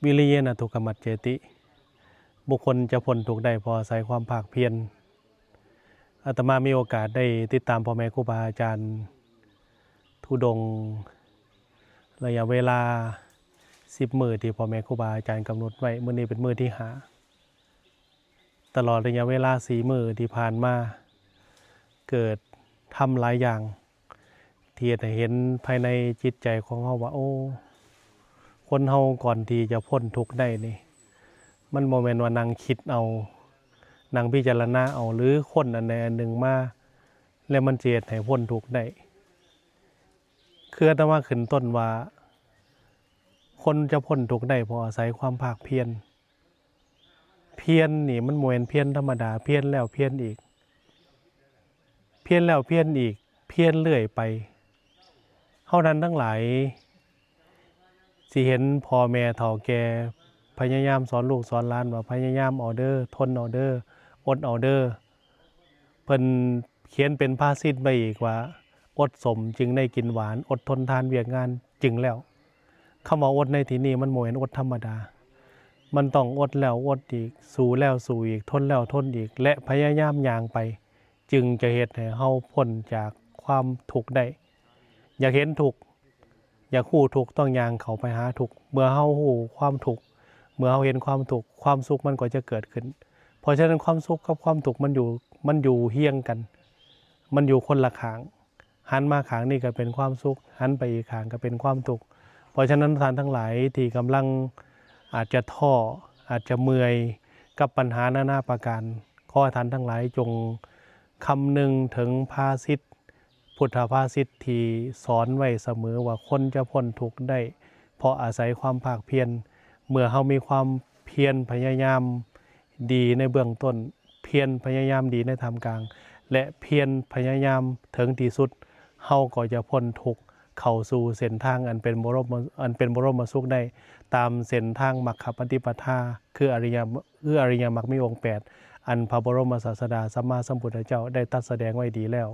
ວິລິເຍນະທຸກຂະມັດເຈຕິ ບຸກຄົນຈະພົ້ນທຸກໄດ້ເພາະອາໄສຄວາມພາກພຽນ. ອາດຕະມາມີໂອກາດໄດ້ຕິດຕາມພໍ່ແມ່ຄູບາອາຈານທຸດົງ ໄລຍະເວລາສິບມື້ທີ່ພໍ່ແມ່ຄູບາອາຈານກຳນົດໄວ້, ມື້ນີ້ເປັນມື້ທີຫ້າ. ຕະຫຼອດໄລຍະເວລາສີ່ມື້ທີ່ຜ່ານມາ ເກີດທຳຫຼາຍຢ່າງ ທີ່ເຮັດໃຫ້ເຫັນພາຍໃນຈິດໃຈຂອງເຮົາວ່າ ໂອ້ ຄົນເຮົາກ່ອນທີ່ຈະພົ້ນທຸກໄດ້ນີ້ ມັນບໍ່ແມ່ນວ່ານັ່ງຄິດເອົາ, ນັ່ງພິຈາລະນາເອົາ ຫຼື ຄົ້ນອັນໃດອັນໜຶ່ງມາ ແລ້ວມັນຈະເຮັດໃຫ້ພົ້ນທຸກໄດ້. ຄືອາດຕະມາຂຶ້ນຕົ້ນວ່າ ຄົນຈະພົ້ນທຸກໄດ້ເພາະອາໄສຄວາມພາກພຽນ. ພຽນນີ້ມັນບໍ່ແມ່ນພຽນທຳມະດາ, ພຽນແລ້ວພຽນອີກ, ພຽນແລ້ວພຽນອີກ, ພຽນເລື້ອຍໄປ. ເຮົາທ່ານທັງຫຼາຍຊິເຫັນພໍ່ແມ່ເຖົ້າແກ່ພະຍາຍາມສອນລູກສອນຫຼານວ່າ ພະຍາຍາມເອົາເດີ, ທົນເອົາເດີ, ອົດເອົາເດີ. ເພິ່ນຂຽນເປັນພາສິດໄວ້ອີກວ່າ ອົດສົມຈຶ່ງໄດ້ກິນຫວານ, ອົດທົນທານວຽກງານຈຶ່ງແລ້ວ. ຄຳວ່າອົດໃນທີ່ນີ້ ມັນບໍ່ແມ່ນອົດທຳມະດາ, ມັນຕ້ອງອົດແລ້ວອົດອີກ, ສູ້ແລ້ວສູ້ອີກ, ທົນແລ້ວທົນອີກ ແລະ ພະຍາຍາມຍ່າງໄປ ຈຶ່ງຈະເຮັດໃຫ້ເຮົາພົ້ນຈາກຄວາມທຸກໄດ້. ຢາກເຫັນທຸກ, ຢາກຮູ້ທຸກ, ຕ້ອງຍ່າງເຂົ້າໄປຫາທຸກ. ເມື່ອເຮົາຮູ້ຄວາມທຸກ, ເມື່ອເຮົາເຫັນຄວາມທຸກ, ຄວາມສຸກມັນກໍຈະເກີດຂຶ້ນ. ເພາະສະນັ້ນ ຄວາມສຸກກັບຄວາມທຸກມັນຢູ່, ມັນຢູ່ຮຽງກັນ, ມັນຢູ່ຄົນລະຂ້າງ. ຫັນມາຂ້າງນີ້ກໍເປັນຄວາມສຸກ, ຫັນໄປອີກຂ້າງກໍເປັນຄວາມທຸກ. ເພາະສະນັ້ນ ທ່ານທັງຫຼາຍທີ່ກຳລັງອາດຈະທໍ້, ອາດຈະເມື່ອຍກັບບັນຫານານາປະການ, ຂໍໃຫ້ທ່ານທັງຫຼາຍຈົ່ງຄຳນຶງເຖິງພາສິດ, ພຸດທະພາສິດທີ່ສອນໄວ້ສະເໝີວ່າ ຄົນຈະພົ້ນທຸກໄດ້ເພາະອາໄສຄວາມພາກພຽນ. ເມື່ອເຮົາມີຄວາມພຽນພະຍາຍາມດີໃນເບື້ອງຕົ້ນ, ພຽນພະຍາຍາມດີໃນທ່າມກາງ ແລະ ພຽນພະຍາຍາມເຖິງທີ່ສຸດ, ເຮົາກໍຈະພົ້ນທຸກເຂົ້າສູ່ເສັ້ນທາງອັນເປັນບໍລົມ, ອັນເປັນບໍລົມມະສຸກໄດ້ ຕາມເສັ້ນທາງມັກຄະປະຕິປະທາ ຄືອະລິຍະ, ຄືອະລິຍະມັກມີອົງແປດ ອັນພະບໍລົມສາດສະດາສຳມາສຳພຸດທະເຈົ້າໄດ້ຕັດສະແດງໄວ້ດີແລ້ວ.